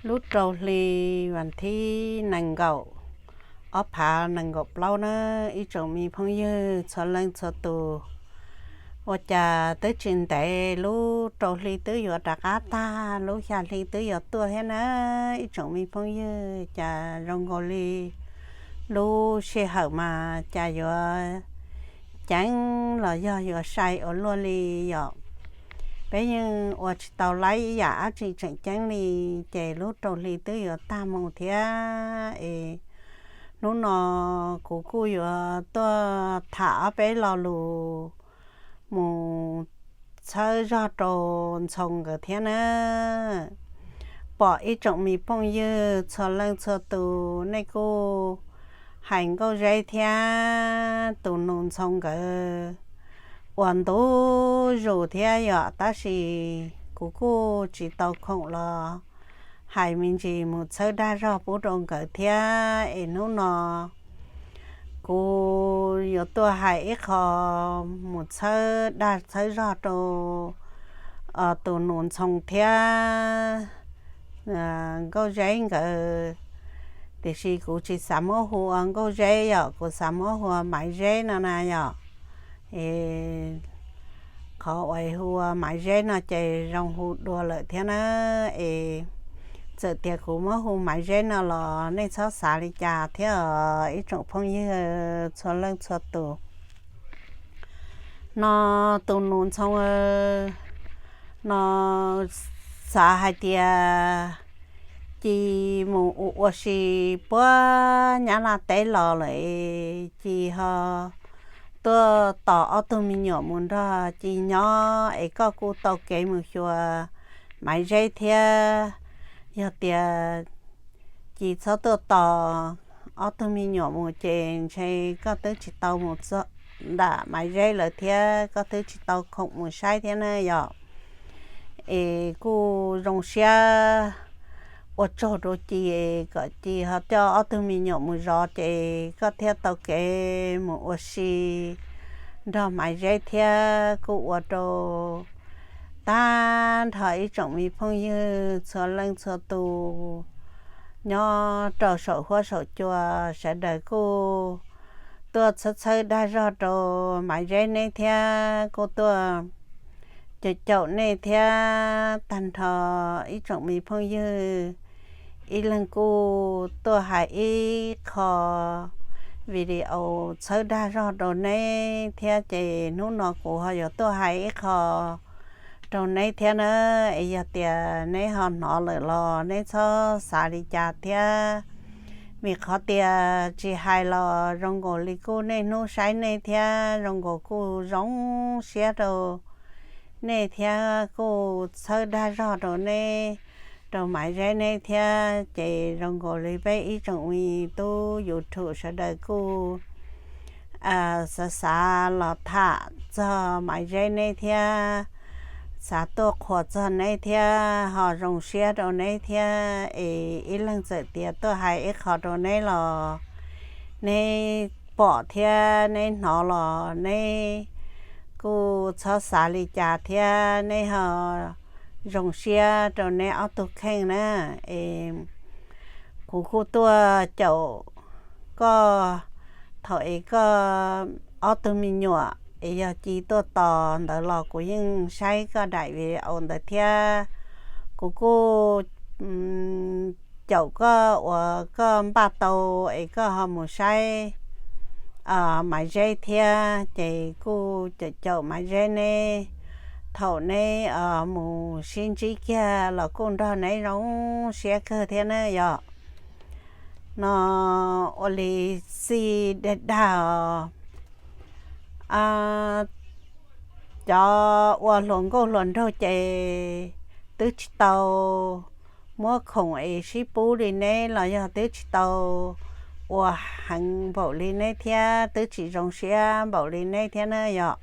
Lub rau hli vas thib nees nkaum, ob phav nees nkaum plaub na, ib tsoom me phooj ywg txhua leej txhua tus, ua cas twb tsis ntev lub rau hli twb yuav rov qab tag, lub xya hli twb yuav tuaj thiab na. Ib tsoom me phooj ywg, cas zoo nkaus li lub sij hawm mas cas yuav ceeb los yog yuav sai ua luaj li yom. Peb yeej ua tsis tau laib ib yam dab tsi tseem ceeb li, ces lub rau hli twb yuav tag mus thiab es hnub no kuv kuj yuav tuaj tham ob peb lo lus mus txhawb zog rau Ntxhoo nkawd thiab na. Pom ib tsoom me phooj ywg txhua leej txhua tus nej kuj hais Nkauj Zeb thiab tus nus Ntxhoo nkawd uas ntu zus thiab yom, tab sis kuv kuj tsis tau khoom los hais me ntsis mus txhawb dag zog pub rau nkawd thiab es hnub no kuv yuav tuaj hais ib qho mus txhawb dag txhawb zog rau tus nus Ntxhoo thiab Nkauj Zeb nkawd, tiam sis kuv tsis xav muab hu ua Nkauj Zeb yom, kuv xav muab hu ua Maiv Zeb no na yom. Es qhov uas hu ua Maiv Zeb no ces zoo hu dua lawm thiab na, es txawm tias kuv muab hu Maiv Zeb no los nej txhob xav li cas thiab os ib tsoom phooj ywg txhua leej txhua tus. No tus nus Ntxhoo no xav hais tias ci mus ua ua si puag Nyab Laj teb los lawm, ci ho tuaj tos ob tug me nyuam mus nrog ci nyob es koj kuj tau kev mus xyuas Maiv Zeb thiab. Yog tias ci txhob tuaj tos ob tug me nyuam mus ces ntshe koj twb tsis tau mus nram Maiv Zeb lawm thiab koj twb tsis tau khoom mus saib thiab na yom. Es kuj zoo siab ua tsaug rau ci, kom ci ho coj ob tug me nyuam mus zov ces koj thiaj tau kev mus ua si nrog Maiv Zeb thiab. Kuj ua rau tag nrho ib tsoom me phooj ywg txhua leej txhua tus nyob rau saum huab saum cua sawv daws kuj tuaj txhawb txhawb dag zog rau Maiv Zeb neb thiab, kuj tuaj caum caum nej thiab. Tag nrho ib tsoom me phooj ywg, ib leeg kuj tuaj hais ib qho video txhawb dag zog rau neb thiab, ces hnub no kuv ho yuav tuaj hais ib qho rau neb thiab na. Es yog tias neb ho hnov lawm los neb txhob xav li cas thiab, vim qhov tias tsis hais los zoo nkaus li kuj niaj hnub saib nej thiab, zoo nkaus kuj zoo siab rau nej thiab, kuj txhawb dag zog rau neb, rau Maiv Zeb neb thiab. Ces zoo nkaus li peb ib tsoom me tub YouTube sawv daws kuj xav xav los tham txog Maiv Zeb neb thiab, xav tuaj qhuas txog neb thiab, ho zoo siab rau neb thiab. Es ib leeg txawm tias tuaj hais ib qho rau neb los neb pom thiab neb hnov los neb kuj txhob xav li cas thiab, neb ho zoo siab rau neb ob tug kheej na. Es kuv kuj tuaj caum koj, thaum es koj ob tug me nyuam es yog ci tuaj tos ntawd los kuv yeej saib koj daim video ntawd thiab. Kuv kuj caum koj uas koj npaj tau es koj ho mus saib Maiv Zeb thiab, ces kuj caum caum Maiv Zeb neb. Thaum neb mus sib ntsib kiag los kuj nrog neb zoo siab kawg thiab na yom. No ua li xij dag dag os, cov ua hluas nkauj hluas nraug ces twb tsis tau muab khoom es sib pub li neb los yog twb tsis tau ua heev npaum li neb thiab, twb tsis zoo siab npaum li neb thiab na yom.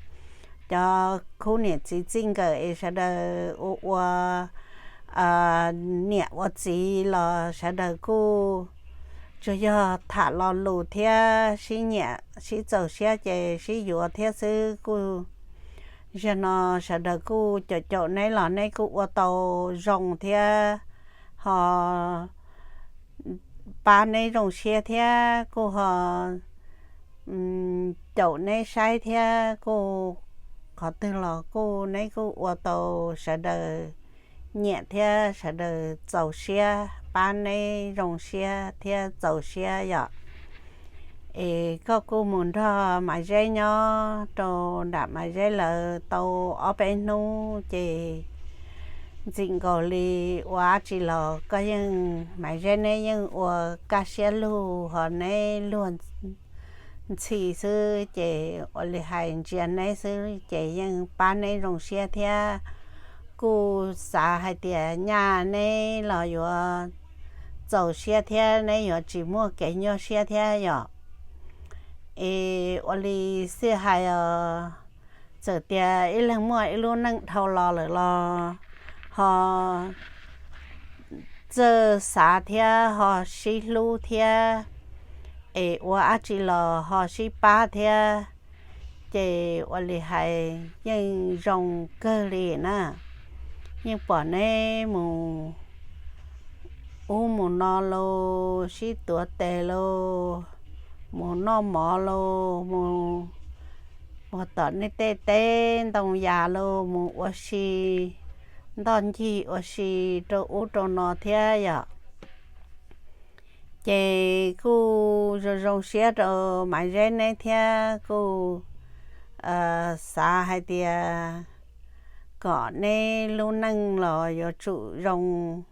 Cov khub niam txiv txij nkawm es sawv daws ua ua niam ua txiv los sawv daws kuj tsuas yog tham lo lus thiab sib nyiam sib txaus siab ces sib yuav thiab xwb. Kuj zaum no sawv daws kuj caum caum neb los neb kuj ua tau zoo thiab, ho pab neb zoo siab thiab kuj ho caum neb saib thiab kuj qhov twg los kuj neb kuj ua tau sawv daws nyiam thiab sawv daws txaus siab pab neb zoo siab thiab txaus siab yom. Es koj kuj mus nrog Maiv Zeb nyob rau nram Maiv Zeb lawv tau ob peb hnub ces ntxim nkaus li ua dab tsi los koj yeej, Maiv Zeb neb yeej ua kaj siab lug ho neb luag ntxhi xwb ces ua li hais ntsia neb xwb ces yeej pab neb zoo siab thiab kuj xav hais tias nyaj neb los yuav txaus siab thiab neb yuav tsis muaj kev nyuaj siab thiab yom. Es ua li xij hais os, txawm tias ib leeg muaj ib lub neej dhau los lawm los ho txawj xav thiab ho sib hlub thiab es ua dab tsi los ho sib pab thiab ces ua li hais yeej zoo kawg li na. Yeej pom neb mus ub mus no los sib tuav tes los mus noj mov los mus mus tom nej tej teb ntoo yas los mus ua si ntoj ncig ua si rau ub rau no thiab yom. Ces kuj zoo zoo siab rau Maiv Zeb neb thiab kuj xav hais tias kom neb lub neej los yuav tsum zoo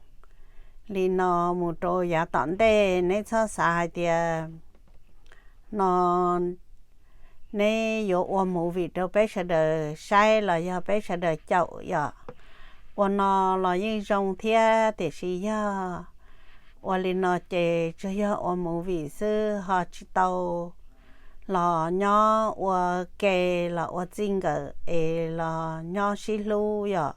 li no mus rau yav tom ntej, neb txhob xav hais tias no neb yuav ua movie rau peb sawv daws saib los yog peb sawv daws caum yom. Ua no los yeej zoo thiab tiam sis yog ua li no ces tsuas yog ua movie xwb ho tsis tau los nyob ua ke los ua txij nkawm es los nyob sib hlub yom,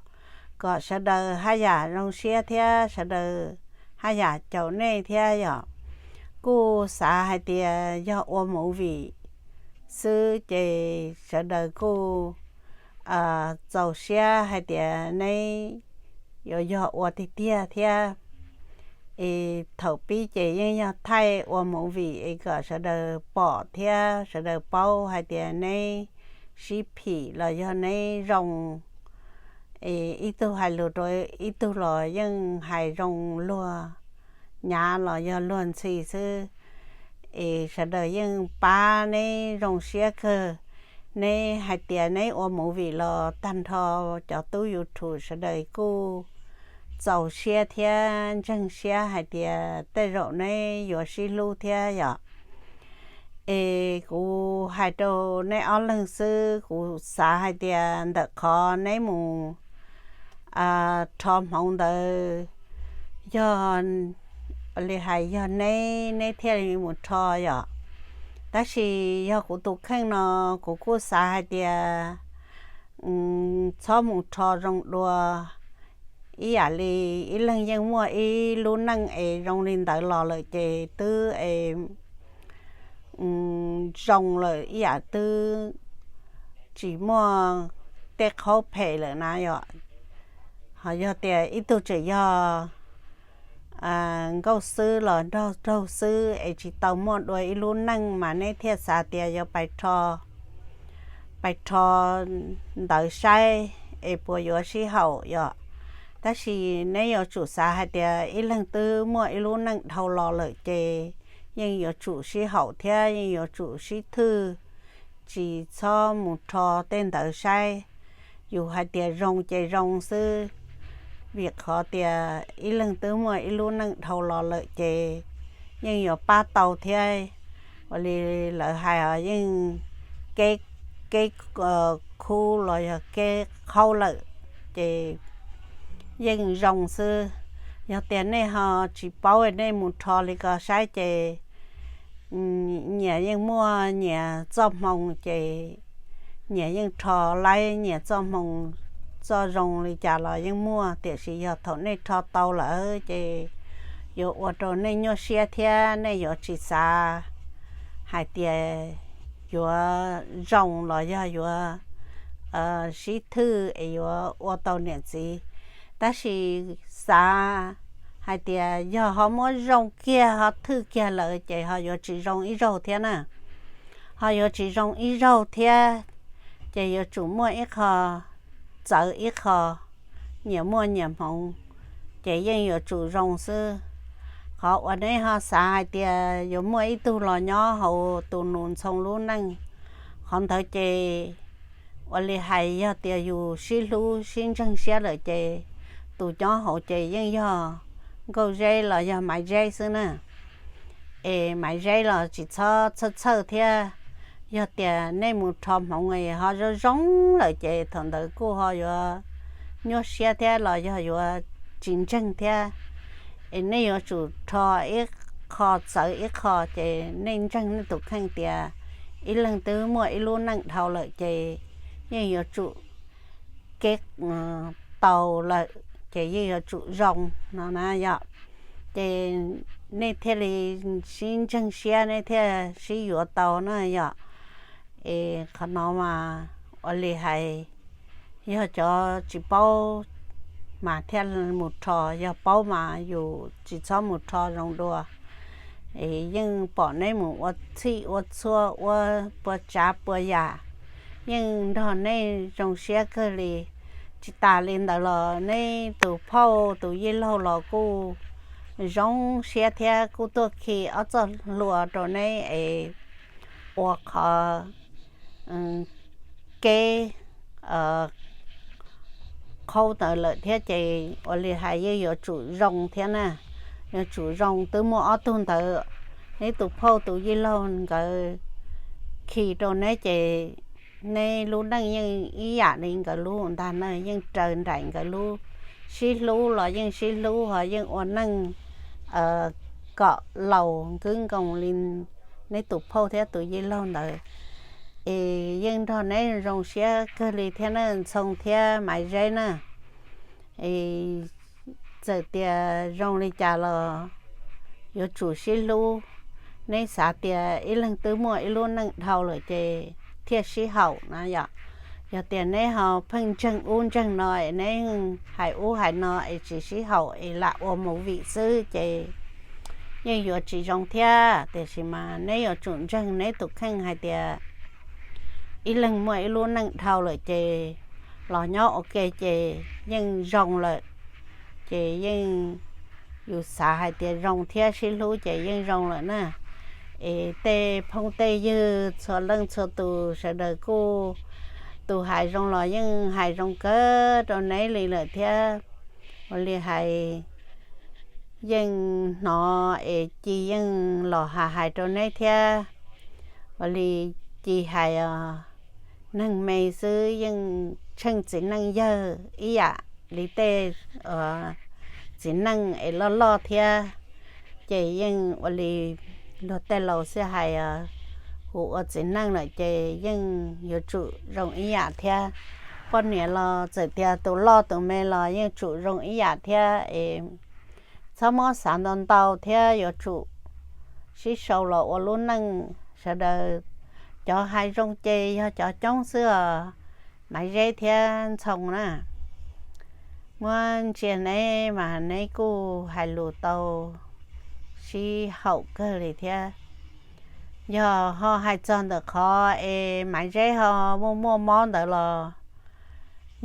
kom sawv daws haj yam zoo siab thiab sawv daws haj yam caum nej thiab yom. Kuj xav hais tias yog ua movie xwb ces sawv daws kuj txaus siab hais tias neb yuav yog ua tiag tiag thiab. Es thaum pib ces yeej yog thaij ua movie es kom sawv daws pom thiab sawv daws paub hais tias neb sib phim los yog neb zoo, es ib tug hais lus rau ib tug los yeej hais zoo luag nyav los yog luag ntxhi xwb. Es sawv daws yeej pab neb zoo siab kawg. Neb hais tias neb ua movie los tag nrho cov tub YouTube sawv daws kuj txaus siab thiab ntseeg siab hais tias tej zaum neb yuav sib hlub thiab yom. Es kuv hais rau neb ob leeg xwb, kuv xav hais tias ntawm qhov neb mus rho hmoov ntawd yog li hais yog neb, neb thiaj li mus rho yom. Tab sis yog kuv tus kheej no kuv kuj xav hais tias txhob mus rho zoo dua, ib yam li ib leeg yeej muaj ib lub neej es zoo li ntawd los lawm ces twb es zoo lawm ib yam twb tsis muaj tej qhaub phem lawm na yom. Ho yog tias ib tug tseem yog nkauj xwb los nrog raug xwb es tsis tau muaj dua ib lub neej mas neb thiaj xav tias yuav pais rho ntawd saib es puas yuav sib haum yom. Tab sis neb yuav tsum xav hais tias ib leeg twb muaj ib lub neej dhau los lawm ces yeej yuav tsum sib haum thiab yeej yuav tsum sib thwj, tsis txhob mus rho tej ntawd saib. Yus hais tias zoo ces zoo xwb, vim qhov tias ib leeg twb muaj ib lub neej dhau los lawm ces yeej yuav pab tau thiab. Ua li lawv hais os, yeej keb, keb khub los yog keb qhaub lawm ces yeej zoo xwb. Yog tias nej ho tsis paub nej mus rho li ko saib ces nyias yeej muaj nyias txoj hmoo ces nyias yeej rho laib nyias txoj hmoo, txoj zoo li cas los yeej muaj, tiam sis yog thaum nej rho tau lawm ces yuav ua rau nej nyuaj siab thiab nej yuav tsis xav hais tias yuav zoo los yog yuav sib thwj es yuav ua tau niam txiv. Tab sis xav hais tias yog ho muab zoo kiag ho thwj kiag lawm ces ho yuav tsis zoo ib zaug thiab na. Ho yuav tsis zoo ib zaug thiab, ces yuav tsum muaj ib qho txawv ib qho, nyias muaj nyias hmoov, ces yeej yuav tsum zoo xwb. Qhov uas neb ho xav hais tias yuav muaj ib tug los nyob hauv tus nus Ntxhoo lub neej, qhov ntawd ces ua li hais yog tias yus sib hlub sib ntseeg siab lawm ces tus nyob hauv ces yeej yog Nkauj Zeb los yog Maiv Zeb xwb na. Es Maiv Zeb los tsis txhob txhawj txhawj thiab. Yog tias nej mus rho hmoov es ho zoo zoo lawm ces thaum ntawd kuj ho yuav nyuaj siab thiab los yog yuav tsis ntseeg thiab. Es nej yuav tsum rho ib qho txawv ib qho, ces nej ntseeg nej tus kheej tias ib leeg twb muaj ib lub neej dhau lawm ces yeej yuav tsum kev tau lawm ces yeej yuav tsum zoo no na yom. Ces nej thiaj li sib ntseeg siab, nej thiaj sib yuav tau na yom. Es qhov no mas ua li hais, yog cov tsis paub mas thiaj mus rho, yog paub mas yus tsis txhob mus rho zoo dua. Es yeej pom neb mus ua txhij ua txhua ua pua tsav pua yam, yeej nrog nej zoo siab kawg li. Tsis tas li ntawd los neb tus phauj tus yij laug los kuj zoo siab thiab kuj tuaj khi ob txoj hlua rau neb es ua qhov kev qhaub ntawd lawm thiab ces ua li hais yeej yuav tsum zoo thiab na. Yuav tsum zoo, twb muaj ob tug ntawd, neb tus phauj tus yij laug nkawd khi rau neb ces neb lub neej yeej ib yam li nkawd lub ntag na, yeej raws nraim nkawd lub. Sib hlub los yeej sib hlub, ho yeej ua neej kom laus nkwb nkoos li neb tus phauj thiab tus yij laug ntawd. Es yeej nrog neb zoo siab kawg li thiab na Ntxhoo thiab Maiv Zeb na. Es txawm tias zoo li cas los yuav tsum sib hlub. Neb xav tias ib leeg twb muaj ib lub neej dhau lawm ces thiaj sib haum na yom. Yog tias neb ho pheej ntseeg ub ntseeg no es neb hais ub hais no es tsis sib haum es lam ua movie xwb ces yeej yuav tsis zoo thiab. Tiam sis mas neb yuav tsum ntseeg neb tus kheej hais tias ib leeg muaj ib lub neej dhau lawm ces los nyob ua ke ces yeej zoo lawm. Ces yeej yus xav hais tias zoo thiab sib hlub ces yeej zoo lawm na. Es tej phooj tej ywg txhua leej txhua tus sawv daws kuj, tus hais zoo los yeej hais zoo kawg rau neb li lawm thiab. Ua li hais yeej hnov es Ci yeej los hais hais rau neb thiab. Ua li Ci hais os, neeg me xwb yeej tsheej txiv neej yawg ib yam li tej txiv neej es loj loj thiab. Ces yeej ua li luag tej laus xwb hais os, hu ua txiv neej lawm ces yeej yuav tsum zoo ib yam thiab. Poj niam los txawm tias tus loj tus me los yeej tsum zoo ib yam thiab es txhob muab xav ntau ntau thiab yuav tsum sib sau los ua lub neej sawv daws. Cov hais zoo ces yog cov coob xwb os, Maiv Zeb thiab Ntxhoo na. Muab ntsia neb mas neb kuj hais lus tau sib haum kawg li thiab. Yog ho hais txog ntawm qhov es Maiv Zeb ho muaj muaj mob ntawd los,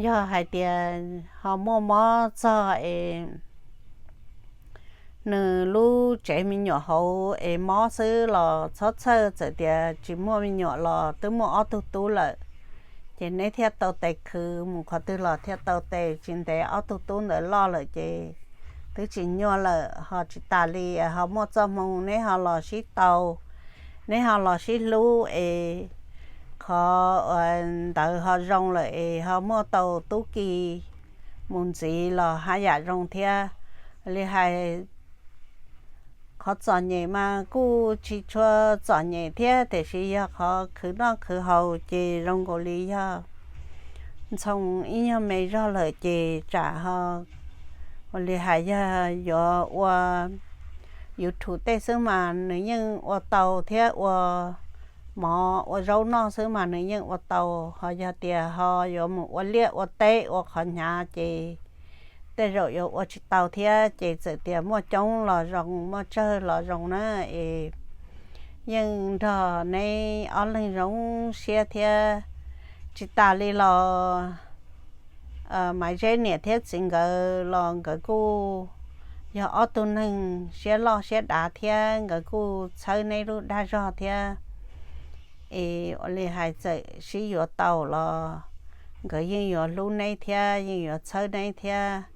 yog hais tias ho muaj mob txog es nws lub tsev me nyuam hauv es mob xwb los txhob txhawj, txawm tias tsis muaj me nyuam los twb muaj ob tug tub lawm. Ces neb thiaj tau tes khwv mus qhov twg los thiaj tau tes, tsis ntev ob tug tub ntawd loj lawm ces twb tsis nyuaj lawm. Ho tsis tas li, ho muaj txoj hmoo neb ho los sib tau, neb ho los sib hlub es qhov ntawd ho zoo lawm es ho muaj tau tub ki mus ntxiv los haj yam zoo thiab. Li hais qhov txom nyem mas kuj tsis tshua txom nyem thiab, tiam sis yog qhov khwv noj khwv haus ces zoo nkaus li yog Ntxhoo ib nyuag me zog lawm ces tsam ho ua li hais yog yuav ua YouTube tej xwb mas nws yeej ua tau thiab, ua mov ua zaub noj xwb mas nws yeej ua tau. Ho yog tias ho yuav mus ua liaj ua teb ua qhov hnyav ces tej zaum yuav ua tsis tau thiab, ces txawm tias muaj coob los zoo, muaj tsawg los zoo na, es yeej nrog neb ob leeg zoo siab thiab. Tsis tas li los Maiv Zeb niam thiab txiv nkawd los nkawd kuj yog ob tug neeg siab loj siab dav thiab, nkawd kuj txhawb neb lub dag zog thiab. Es ua li hais txawm sib yuav tau los nkawd yeej yuav hlub neb thiab yeej yuav txhawb neb thiab.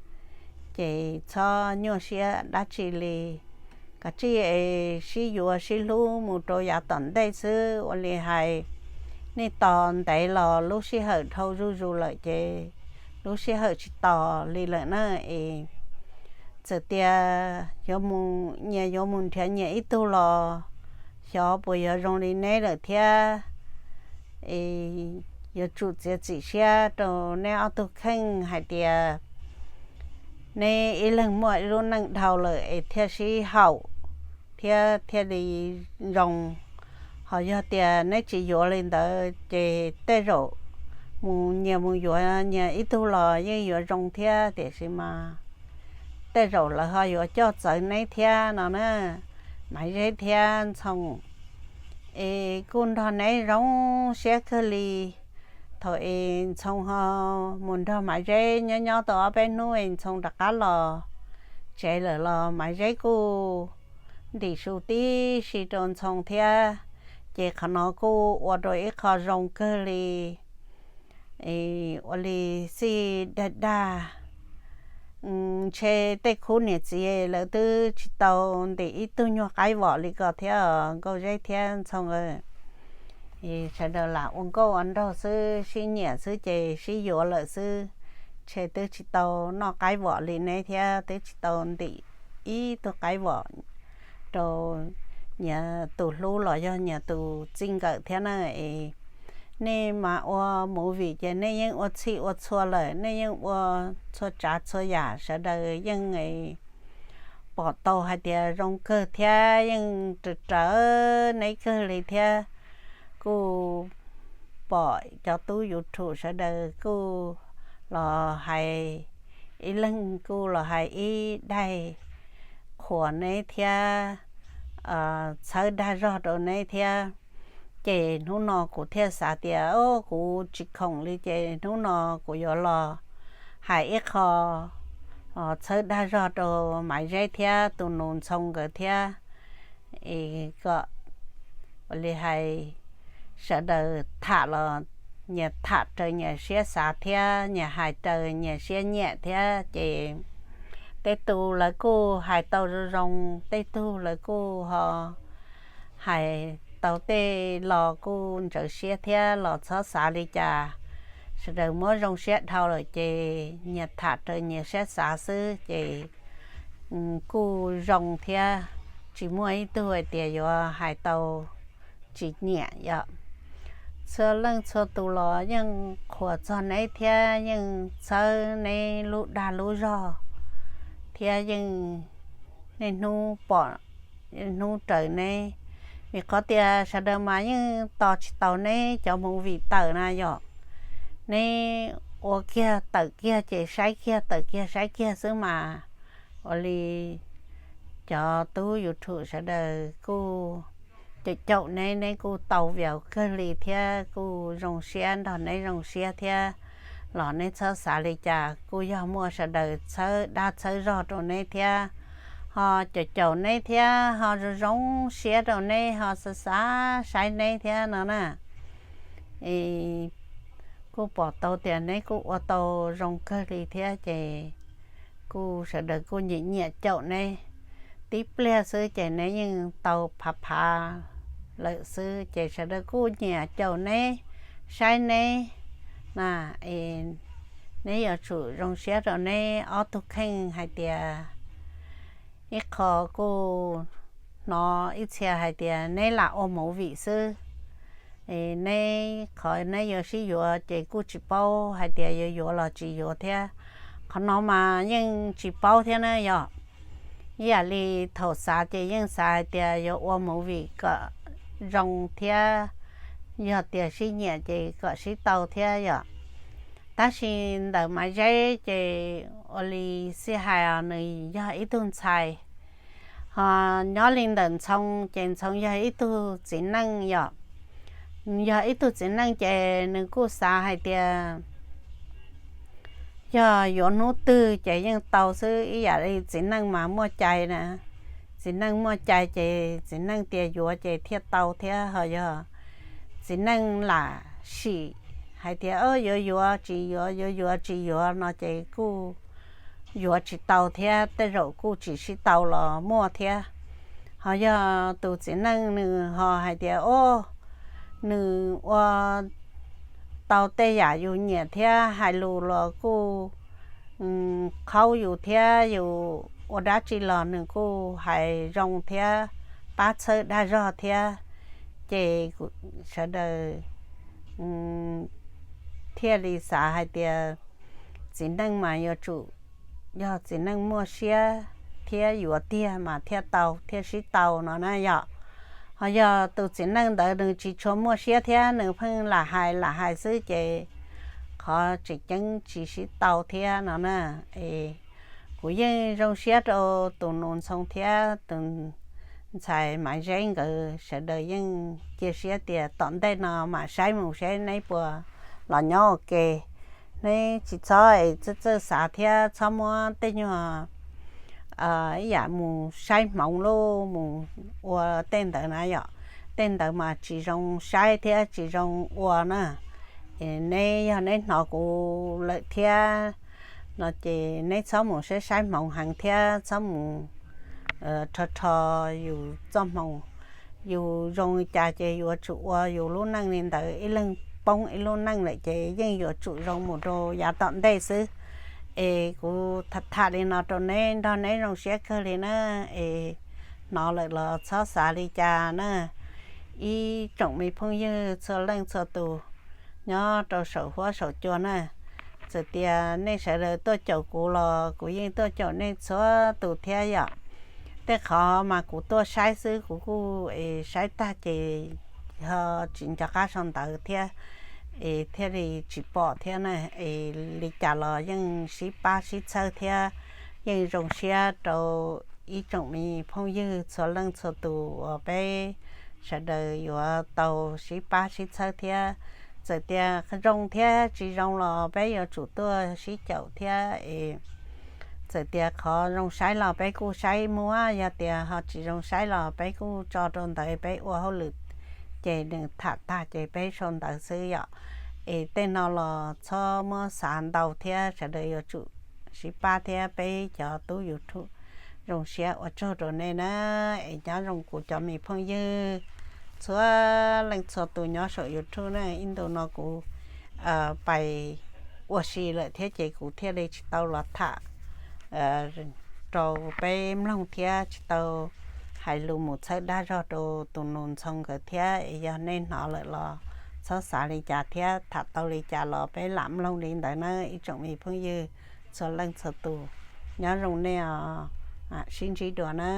Ces txhob nyuaj siab dab tsi li, kav tsij es sib yuav sib hlub mus rau yav tom ntej xwb. Ua li hais nej tos ntev los lub sij hawm dhau zuj zus lawm ces lub sij hawm tsis tos li lawm na. Es txawm tias yuav mus, nyias yuav mus nrhiav nyias ib tug los xyov puas yuav zoo li neb lawm thiab. Es yuav tsum txiav txim siab rau neb ob tug kheej hais tias neb ib leeg muaj ib lub neej dhau lawm es thiaj sib haum thiab thiaj li zoo. Ho yog tias neb tsis yuav li ntawd ces tej zaum mus nyias mus yuav nyias ib tug los yeej yuav zoo thiab, tiam sis mas tej zaum lawv ho yuav coj txawv neb thiab no na, Maiv Zeb thiab Ntxhoo. Es kuj nrog neb zoo siab kawg li. Thaum es Ntxhoo ho mus nrog Maiv Zeb nyob nyob tau ob peb hnub es Ntxhoo rov qab los tsev lawm los Maiv Zeb kuj ntim su tib si rau Ntxhoo thiab. Ces qhov no kuj ua rau ib qho zoo kawg li. Ua li xij dag dag, ntshe tej khub niam txiv lawv twb tsis tau ntim ib tug nyuag qaib vom li ko thiab Nkauj Zeb thiab Ntxhoo. Sawv daws lam ua nkauj ua nraug xwb, sib nyiam xwb ces sib yuav lawm xwb, ntshe twb tsis tau noj qaib vom li neb thiab twb tsis tau ntim ib tug qaib vom rau nyias tus hlub los yog nyias tus txij nkawm thiab na. Es nej mas ua movie ces nej yeej ua txhij ua txhua lawm, nej yeej ua txhua tsav txhua yam, sawv daws yeej pom tau hais tias zoo kawg thiab yeej raws raws neb kawg li thiab. Kuj pom cov tub YouTube sawv daws kuj los hais, ib leeg kuj los hais ib daig qhuas neb thiab txhawb dag zog rau neb thiab. Ces hnub no kuv thiaj xav tias kuv tsis khoom li ces hnub no kuv yuav los hais ib qho txhawb dag zog rau Maiv Zeb thiab tus nus Ntxhoo nkawd thiab. Es kom ua li hais sawv daws tham los nyias tham raws nyias siab xav thiab nyias hais raws nyias siab nyiam thiab ces tej tus lawv kuj hais tau zoo zoo, tej tug lawv kuj ho hais tau tej los kuj ntxhov siab thiab los txhob xav li cas. Sawv daws muab zoo siab dhau lawm ces nyias tham raws nyias siab xav xwb ces kuj zoo thiab. Tsis muaj ib tug hais tias yuav hais tau tsis nyiam yom. Txhua leej txhua tus los yeej qhuas txog neb thiab yeej txhawb neb lub dag lub zog thiab yeej niaj hnub pom hnub raws neb. Vim qhov tias sawv daws mas yeej tos tsis tau neb cov movie tawm na yom. Neb ua kiag tawm kiag ces saib kiag, tawm kiag saib kiag xwb mas. Ua li cov tub YouTube sawv daws kuj caum caum neb, neb kuj tau view kawg li thiab kuj zoo siab nrog neb zoo siab thiab. Los neb txhob xav li cas, kuj yog muaj sawv daws txhawb dag txhawb zog rau neb thiab, ho caum caum neb thiab ho zoo zoo siab rau neb, ho xav xav saib neb thiab no na. Es kuj pom tau tias neb kuj ua tau zoo kawg li thiab ces kuj sawv daws kuj nyiam nyiam caum neb. Tib pliag xwb ces neb yeej tau phav phav lawm xwb ces sawv daws kuj nyiam caum neb, saib neb na. Es neb yuav tsum zoo siab rau neb ob tug kheej hais tias ib qho kuj hnov ib txhia hais tias neb lam ua movie xwb. Neb qhov neb yuav sib yuav ces kuj tsis paub hais tias yuav yuav los tsis yuav thiab. Qhov no mas yeej tsis paub thiab na yom. Ib yam li thaum xav ces yeej xav hais tias yuav ua movie kom zoo thiab, yog tias sib nyiam ces kom sib tau thiab yom. Tab sis ntawm Maiv Zeb ces ua li xij hais os, nws yog ib tug ntxhais, ho nyob li ntawm Ntxhoo ces Ntxhoo yog ib tug txiv neej yom. Yog ib tug txiv neej ces nws kuj xav hais tias yog yuav hnub twg ces yeej tau xwb, ib yam li txiv neej mas muaj cai na. Txiv neej muaj cai ces txiv neej tias yuav ces thiaj tau thiab, ho yog txiv neej lam sim hais tias yuav yuav tsis yuav, yuav yuav tsis yuav no ces kuj yuav tsis tau thiab, tej zaum kuj tsis sib tau los muaj thiab. Ho yog tus txiv neej nws ho hais tias o, nws ua tau tej yam yus nyiam thiab, hais lus los kuj qhaub yus thiab, yus ua dab tsi los nws kuj hais zoo thiab, pab txhawb dag zog thiab. Ces sawv daws thiaj li xav hais tias txiv neej mas yuav tsum yog txiv neej muaj siab thiab yuav tiag mas thiaj tau thiaj sib tau no na yom. Ho yog tus txiv neej ntawd nws tsis tshua muaj siab thiab, nws pheej lam hais lam hais xwb ces qhov tseem ceeb tsis sib tau thiab no na. Es kuv yeej zoo siab rau tus nus Ntxhoo thiab tus ntxhais Maiv Zeb nkawd, sawv daws yeej cia siab tias tom ntej no mam saib mus seb neb puas los nyob ua ke. Neb tsis txhob es txawj txawj xav thiab txhob muab tej nyuag ib yam mus saib hmoov lub mus ua tej ntawd na yom. Tej ntawd mas tsis zoo saib thiab tsis zoo ua na. Neb yog neb hnov kuv lawm thiab no ces neb txhob mus saib saib hmoov heev thiab txhob mus rho rho yus txoj hmoo. Yus zoo li cas ces yuav tsum ua yus lub neej li ntawd, ib leeg poob ib lub neej lawm ces yeej yuav tsum zoo mus rau yav tom ntej xwb. Es kuv tham tham li no rau neb nrog neb zoo siab kawg li na. Es hnov lawm los txhob xav li cas na. Ib tsoom me phooj ywg txhua leej txhua tus nyob rau saum huab saum cua na, txawm tias nej sawv daws tuaj caum kuv los kuv yeej tuaj caum nej txhua tus thiab yom. Tej qhov mas kuv tuaj saib xwb, kuv kuj es saib tag ces ho tsis nco qab sau ntawv thiab, es thiaj li tsis pom thiab na. Es li cas los yeej sib pab sib txhawb thiab, yeej zoo siab rau ib tsoom me phooj ywg txhua leej txhua tus uas peb sawv daws yuav tau sib pab sib txhawb thiab. Txawm tias zoo thiab tsis zoo los peb yuav tsum tuaj sib caum thiab es txawm tias qhov zoo saib los peb kuj saib muab, yog tias ho tsis zoo saib los peb kuj tso rau ntawd peb ua hauj lwm, ces nws tham tag ces peb sau ntawv xwb yom. Es tej no los txhob muab xav ntau thiab, sawv daws yuav tsum sib pab thiab peb cov tub YouTube. Zoo siab ua tsaug rau nej na, es nyob zoo kuv cov me phooj ywg txhua leej txhua tus nyob saum YouTube na. Ib ntu no kuv pais ua si lawm thiab ces kuv thiaj li tsis tau los tham rau peb mloog thiab tsis tau hais lus mus txhawb dag zog rau tus nus Ntxhoo nkawd thiab. Es yog nej hnov lawm los txhob xav li cas thiab, tham tau li cas los peb lam mloog li ntawd na ib tsoom me phooj ywg txhua leej txhua tus. Nyob zoo nej os, sib ntsib dua na.